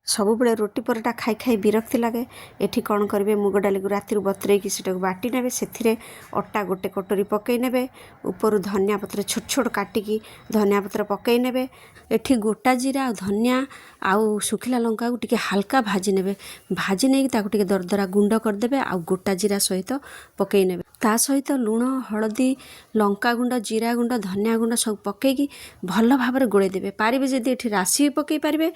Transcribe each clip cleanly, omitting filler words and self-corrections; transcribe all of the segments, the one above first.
ସବୁବେଳେ ରୁଟି ପରଟା ଖାଇ ଖାଇ ବିରକ୍ତି ଲାଗେ। ଏଠି କ'ଣ କରିବେ, ମୁଗ ଡାଲିକୁ ରାତିରୁ ବତୁରେଇକି ସେଟାକୁ ବାଟି ନେବେ। ସେଥିରେ ଅଟା ଗୋଟେ କଟୋରୀ ପକାଇ ନେବେ। ଉପରୁ ଧନିଆ ପତ୍ର ଛୋଟ ଛୋଟ କାଟିକି ଧନିଆ ପତ୍ର ପକାଇ ନେବେ। ଏଠି ଗୋଟା ଜିରା ଆଉ ଧନିଆ ଆଉ ଶୁଖିଲା ଲଙ୍କାକୁ ଟିକେ ହାଲକା ଭାଜି ନେବେ। ଭାଜି ନେଇକି ତାକୁ ଟିକେ ଦରଦରା ଗୁଣ୍ଡ କରିଦେବେ ଆଉ ଗୋଟା ଜିରା ସହିତ ପକାଇ ନେବେ। ତା ସହିତ ଲୁଣ, ହଳଦୀ, ଲଙ୍କାଗୁଣ୍ଡ, ଜିରା ଗୁଣ୍ଡ, ଧନିଆ ଗୁଣ୍ଡ ସବୁ ପକାଇକି ଭଲ ଭାବରେ ଗୋଳେଇ ଦେବେ। ପାରିବେ ଯଦି ଏଠି ରାଶି ବି ପକାଇ ପାରିବେ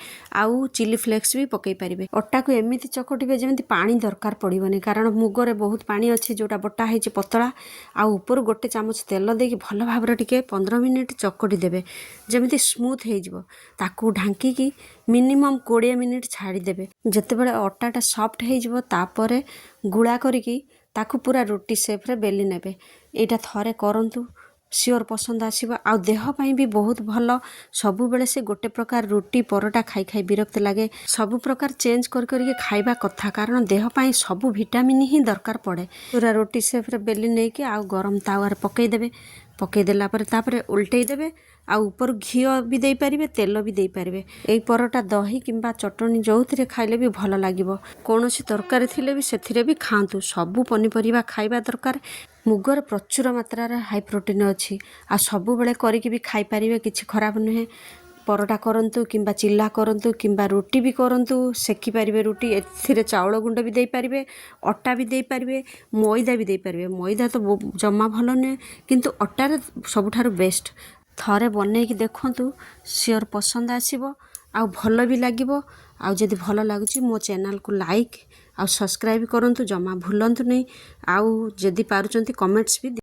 ଆଉ ଚିଲି ଫ୍ଲେକ୍ସ ବି ପକାଇ ପାରିବେ। ଅଟାକୁ ଏମିତି ଚକଟିବେ ଯେମିତି ପାଣି ଦରକାର ପଡ଼ିବନି, କାରଣ ମୁଗରେ ବହୁତ ପାଣି ଅଛି ଯେଉଁଟା ବଟା ହେଇଛି ପତଳା। ଆଉ ଉପରୁ ଗୋଟେ ଚାମଚ ତେଲ ଦେଇକି ଭଲ ଭାବରେ ଟିକେ 15 ମିନିଟ୍ ଚକଟି ଦେବେ, ଯେମିତି ସ୍ମୁଥ୍ ହେଇଯିବ। ତାକୁ ଢାଙ୍କିକି ମିନିମମ୍ 20 ମିନିଟ୍ ଛାଡ଼ିଦେବେ। ଯେତେବେଳେ ଅଟାଟା ସଫ୍ଟ ହେଇଯିବ, ତାପରେ ଗୁଳା କରିକି ତାକୁ ପୁରା ରୁଟି ସେପ୍ରେ ବେଲି ନେବେ। ଏଇଟା ଥରେ କରନ୍ତୁ, ସିଓର ପସନ୍ଦ ଆସିବ ଆଉ ଦେହ ପାଇଁ ବି ବହୁତ ଭଲ। ସବୁବେଳେ ସେ ଗୋଟେ ପ୍ରକାର ରୁଟି ପରଟା ଖାଇ ଖାଇ ବିରକ୍ତି ଲାଗେ। ସବୁ ପ୍ରକାର ଚେଞ୍ଜ କରି କରିକି ଖାଇବା କଥା, କାରଣ ଦେହ ପାଇଁ ସବୁ ଭିଟାମିନ୍ ହିଁ ଦରକାର ପଡ଼େ। ପୁରା ରୁଟି ସେପ୍ରେ ବେଲି ନେଇକି ଆଉ ଗରମ ତାୱାରେ ପକାଇଦେବେ। ପକାଇ ଦେଲା ପରେ ତାପରେ ଓଲଟେଇ ଦେବେ ଆଉ ଉପରୁ ଘିଅ ବି ଦେଇପାରିବେ, ତେଲ ବି ଦେଇପାରିବେ। ଏଇ ପରଟା ଦହି କିମ୍ବା ଚଟଣି ଯେଉଁଥିରେ ଖାଇଲେ ବି ଭଲ ଲାଗିବ। କୌଣସି ତରକାରୀ ଥିଲେ ବି ସେଥିରେ ବି ଖାଆନ୍ତୁ। ସବୁ ପନିପରିବା ଖାଇବା ଦରକାର। ମୁଗରେ ପ୍ରଚୁର ମାତ୍ରାରେ ହାଇ ପ୍ରୋଟିନ୍ ଅଛି ଆଉ ସବୁବେଳେ କରିକି ବି ଖାଇପାରିବେ, କିଛି ଖରାପ ନୁହେଁ। ପରଟା କରନ୍ତୁ କିମ୍ବା ଚିଲା କରନ୍ତୁ କିମ୍ବା ରୁଟି ବି କରନ୍ତୁ, ସେକିପାରିବେ ରୁଟି। ଏଥିରେ ଚାଉଳ ଗୁଣ୍ଡ ବି ଦେଇପାରିବେ, ଅଟା ବି ଦେଇପାରିବେ, ମଇଦା ବି ଦେଇପାରିବେ। ମଇଦା ତ ଜମା ଭଲ ନୁହେଁ, କିନ୍ତୁ ଅଟାରେ ସବୁଠାରୁ ବେଷ୍ଟ। ଥରେ ବନେଇକି ଦେଖନ୍ତୁ, ସିଓର ପସନ୍ଦ ଆସିବ ଆଉ ଭଲ ବି ଲାଗିବ। ଆଉ ଯଦି ଭଲ ଲାଗୁଛି, ମୋ ଚ୍ୟାନେଲକୁ ଲାଇକ୍ ଆଉ ସବସ୍କ୍ରାଇବ୍ କରନ୍ତୁ, ଜମା ଭୁଲନ୍ତୁନି। ଆଉ ଯଦି ପାରୁଛନ୍ତି, କମେଣ୍ଟସ୍ ବି